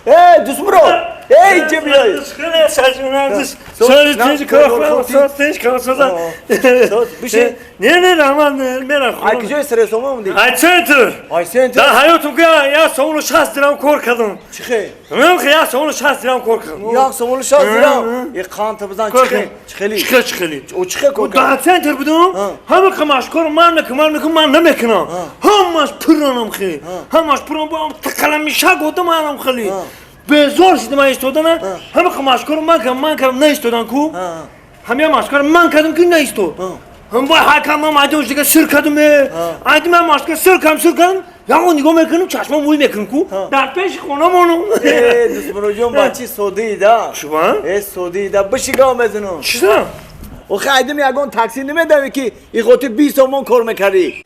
Э, Дусмурод, эй, инҷа биёй. Бишин. Не, не, раҳмат, мерам. Ай куҷои саресома омадӣ? Ай центр. Ай центр. Дар ҳаётум ки 1 сомону 60 дирам кор кардам. Чӣ хел? 1 сомону 60 дирам кор кардам. 1 сомону 60 дирам? Е, қанта бизан, чӣ хел? Чӣ хели? Чӣ хел, чӣ хели? О, чӣ хел кор Дар центр будам, ҳама қамашкор ман мекунам, ман мекунам, ман намекунам. Ҳамаш пуранам хел. Ҳамаш пурам, бо тақаламишак одам анам хели. Безор шидам ман истодана. Ҳама қамашкор ман кардам, ман кардам, наистодан ку. Ҳамя машкор ман кардам ки наистод. Ҳам бо ҳакам ман майдон дига сир кардам. Айди ман машкор сир кардам, сир кардам. Ягон нигоҳ мекунам, чашмам вӯй мекунам ку. Дар пеши хонамонам. Э, Дусмуродҷон, бачи соддӣ да. Чува? Э, соддӣ да, биши гав мезанам. Чиза? Охи айдим ягон такси намедавӣ ки иқоти 20 сомон кор мекардӣ.